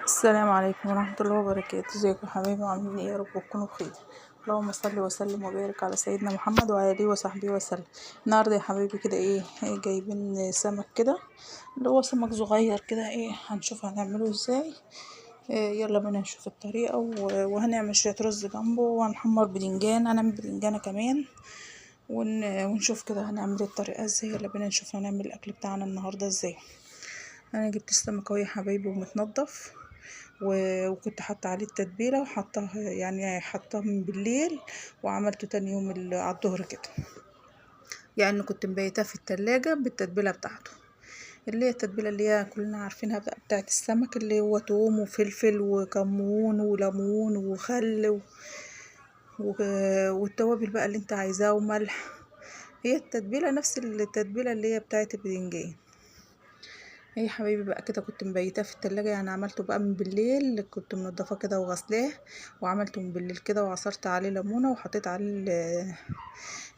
السلام عليكم ورحمة الله وبركاته. ازيكم يا حبايبي، عاملين ايه؟ يا رب تكونوا بخير. اللهم صل وسلم وبارك على سيدنا محمد وعلى اله وصحبه وسلم. النهارده يا حبايبي كده ايه جايبين سمك كده، اللي هو سمك صغير كده، ايه هنشوف هنعمله ازاي. إيه يلا بينا نشوف الطريقة، وهنعمل شوية رز جنبه، وهنحمر بدنجان، هنعمل بدنجانة كمان، ونشوف كده هنعمل الطريقة ازاي. يلا بينا نشوف هنعمل الاكل بتاعنا النهارده ازاي. انا جبت السمك اهو يا حبايبي ومتنضف، وكنت حاطه عليه التتبيله، وحطاه يعني حطاه من بالليل، وعملته تاني يوم على الظهر كده، يعني كنت مبيتاه في التلاجة بالتتبيله بتاعته، اللي هي التتبيله اللي هي كلنا عارفينها بقى بتاعت السمك، اللي هو توم وفلفل وكمون وليمون وخل والتوابل بقى اللي انت عايزاه وملح. هي التتبيله نفس التتبيله اللي هي بتاعت البدنجان. ايه يا حبايبي بقى كده كنت مبيتاه في التلاجة، يعني عملته بقى من بالليل، كنت منضفاه كده وغسلاه، وعملته من بالليل كده، وعصرت عليه ليمونه وحطيت عليه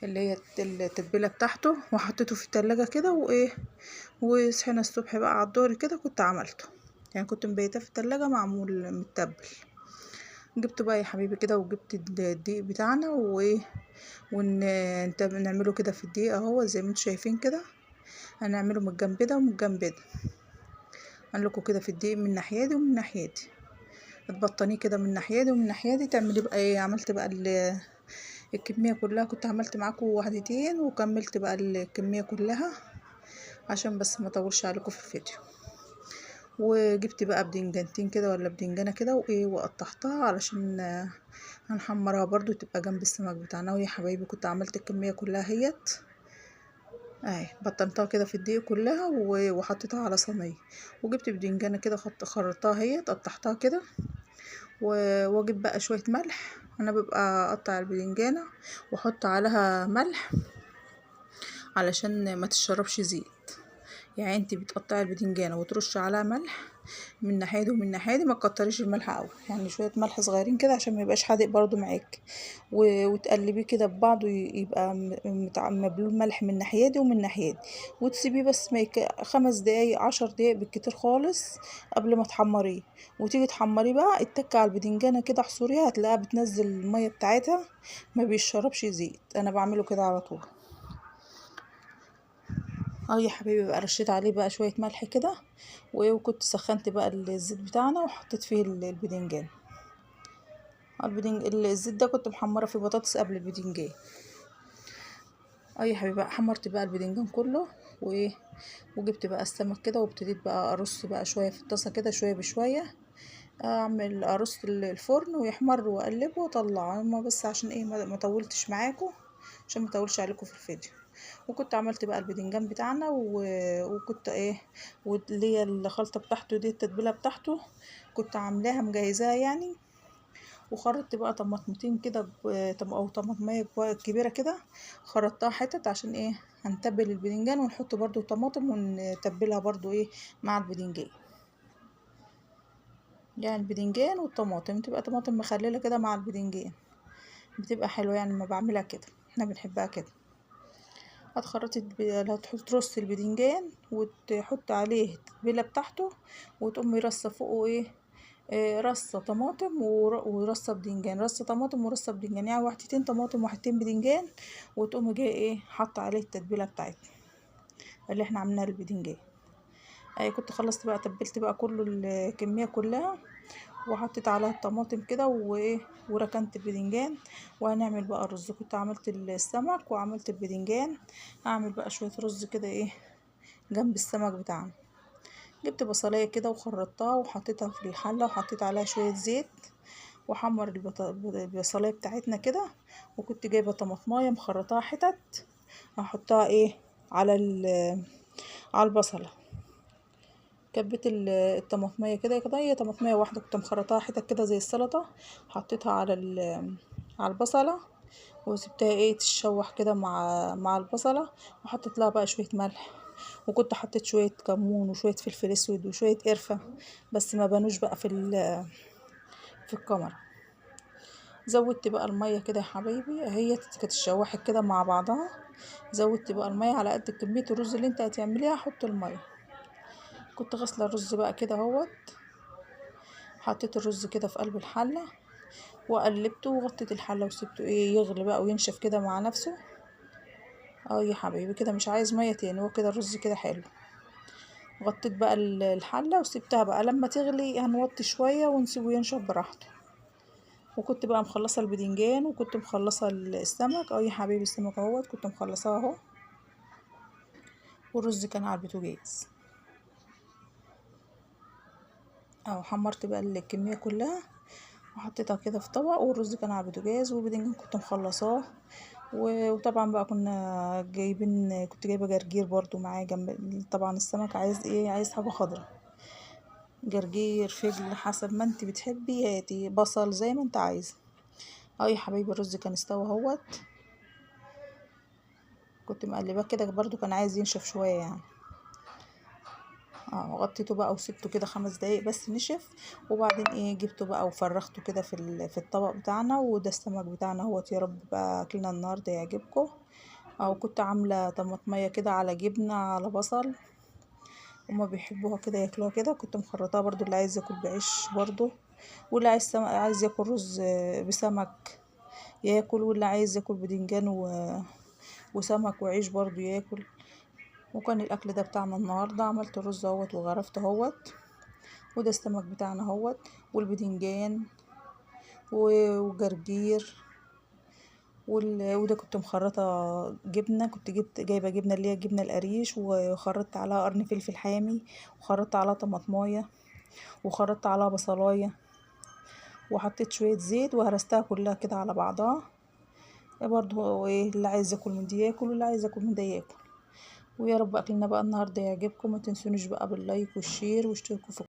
اللي هي التتبيله بتاعته، وحطيته في التلاجة كده، وايه وصحينا الصبح بقى على الظهر كده كنت عملته، يعني كنت مبيتاه في التلاجة معمول متبل. جبته بقى يا حبيبي كده، وجبت الدقيق بتاعنا، وايه ونعمله كده في الدقيق اهو زي ما انتم شايفين كده، هنعمله من الجنب ده ومن الجنب ده، هنلكوا كده في الدقيق من الناحية دي ومن الناحية دي، تبطنيه كده من الناحية دي ومن الناحية دي. تعملي بقى ايه، عملت بقى الكمية كلها، كنت عملت معاكم واحدتين وكملت بقى الكمية كلها عشان بس ما اطولش عليكم في الفيديو. وجبت بقى بدنجانتين كده ولا بدنجانه كده، وايه وقطعتها علشان هنحمرها برضو تبقى جنب السمك بتاعنا. ويا حبايبي كنت عملت الكمية كلها اهيت اهي، بطنتها كده في الدقيق كلها وحطيتها على صينية، وجبت بدنجانه كده خرطتها اهيت، قطعتها كده، واجيب بقى شوية ملح. انا ببقى اقطع البدنجانه واحط عليها ملح علشان ما تشربش زيت، يعني انت بتقطعي البدنجانه وترشي عليها ملح من ناحية دي ومن ناحية دي، ما تكتريش الملح قوي، يعني شوية ملح صغيرين كده عشان ما يبقاش حادق برضو معاك، وتقلبيه كده ببعضه، يبقى مبلول ملح من ناحية دي ومن ناحية دي، وتسيبيه بس ما 5 دقايق 10 دقايق بالكتير خالص قبل ما تحمريه. وتيجي تحمريه بقى اتكي على البدنجانه كده، احصريها، هتلاقيها بتنزل المية بتاعتها، ما بيشربش زيت. انا بعمله كده على طول. يا حبيبي بقى رشيت عليه بقى شوية ملح كده، وكنت سخنت بقى الزيت بتاعنا وحطيت فيه البدنجان. الزيت ده كنت محمرة فيه بطاطس قبل البدنجان. يا حبيبي بقى حمرت بقى البدنجان كله، وجبت بقى السمك كده، وابتديت بقى ارص بقى شوية في الطاسه كده، شوية بشوية اعمل ارص الفرن ويحمر واقلبه واطلعه، اما بس عشان ايه ما طولتش معاكم، عشان ما اطولش عليكم في الفيديو. وكنت عملت بقى البدنجان بتاعنا، وكنت ايه واللي هي الخلطة بتاعته دي، التتبيله بتاعته كنت عاملاها مجهزاها يعني. وخرطت بقى طماطمتين كده او طماطميه كبيرة كده، خرطتها حتت عشان ايه هنتبل البدنجان، ونحط برضو طماطم ونتبلها برضو ايه مع البدنجان، يعني البدنجان والطماطم تبقى طماطم مخلله كده مع البدنجان، بتبقى حلوة يعني لما بعملها كده، احنا بنحبها كده. هتخرطي هترصي البدنجان وتحط عليه التتبيله بتاعته، وتقومي رصه فوقه ايه، رصه طماطم ورصه بدنجان، رصه طماطم ورصه بدنجان، يعني واحدتين طماطم وواحدتين بدنجان، وتقومي جاية ايه حاطه عليه التتبيله بتاعتنا اللي احنا عملناها للبدنجان. كنت خلصت بقى تبلت بقى كله الكمية كلها، وحطيت عليها الطماطم كده وركنت البدنجان. وهنعمل بقى الرز، كنت عملت السمك وعملت البدنجان، هعمل بقى شوية رز كده ايه جنب السمك بتاعنا. جبت بصلايه كده وخرطتها وحطيتها في الحلة، وحطيت عليها شوية زيت، وحمر البصلايه بتاعتنا كده. وكنت جايبه طماطمايه مخرطاها حتت، هحطها ايه على البصله. كبيت الطماطميه كده كده، هي طماطميه واحدة كنت مخرطاها حتت كده زي السلطة، حطيتها على البصله، وسبتها ايه تتشوح كده مع البصله، وحطيت لها بقى شوية ملح، وكنت حطيت شوية كمون وشوية فلفل اسود وشوية قرفه، بس ما بانوش بقى في الكاميرا. زودت بقى المية كده يا حبايبي، هي كانت اتشوحت كده مع بعضها. زودت بقى المية على قد كمية الرز اللي انت هتعمليها، حط المية. كنت غاسله الرز بقى كده اهوت، حطيت الرز كده في قلب الحلة وقلبته وغطيت الحلة وسبته ايه يغلي بقى وينشف كده مع نفسه. يا حبايبي كده مش عايز مية تاني، هو كده الرز كده حلو. غطيت بقى الحلة وسبتها بقى لما تغلي، هنوطي شوية ونسيبه ينشف براحته. وكنت بقى مخلصة البدنجان، وكنت مخلصة السمك. يا حبايبي السمك اهوت كنت مخلصاه اهو، والرز كان على البوتاجاز اهو. حمرت بقى الكمية كلها وحطيتها كده في طبق، والرز كان على البوتاجاز، والبدنجان كنت مخلصاه. وطبعا بقى كنا جايبين، كنت جايبه جرجير برضو معاه جنب طبعا السمك. عايز ايه؟ عايز حاجة خضراء، جرجير، فجل، حسب ما انت بتحبي، هاتي بصل زي ما انت عايزه. يا حبايبي الرز كان استوى اهوت، كنت مقلباه كده برضو، كان عايز ينشف شوية يعني. غطيته بقى وسبته كده 5 دقايق بس نشف. وبعدين ايه جبته بقى وفرغته كده في الطبق بتاعنا. وده السمك بتاعنا اهوت. يا رب بقى اكلنا النهارده يعجبكم. او كنت عامله طماطميه كده على جبنه على بصل، هما بيحبوها كده ياكلوها كده. كنت مخرطاها برضو، اللي عايز ياكل بعيش برضو، واللي عايز ياكل رز بسمك ياكل، واللي عايز ياكل بدنجان وسمك وعيش برضو ياكل. وكان الاكل ده بتاعنا النهارده. عملت الرز اهوت وغرفته اهوت، وده السمك بتاعنا اهوت، والبدنجان وجرجير، وده كنت مخرطه جبنه، كنت جايبه جبنه اللي هي جبنه القريش، وخرطت عليها قرن فلفل حامي، وخرطت عليها طماطمايه، وخرطت عليها بصلايه، وحطيت شوية زيت وهرستها كلها كده على بعضها. برضو ايه اللي عايز ياكل من دي ياكل، واللي عايز ياكل من ده ياكل. ويا رب اكلنا بقى النهارده يعجبكم. ما تنسونيش بقى بال like وال share، واشتركوا في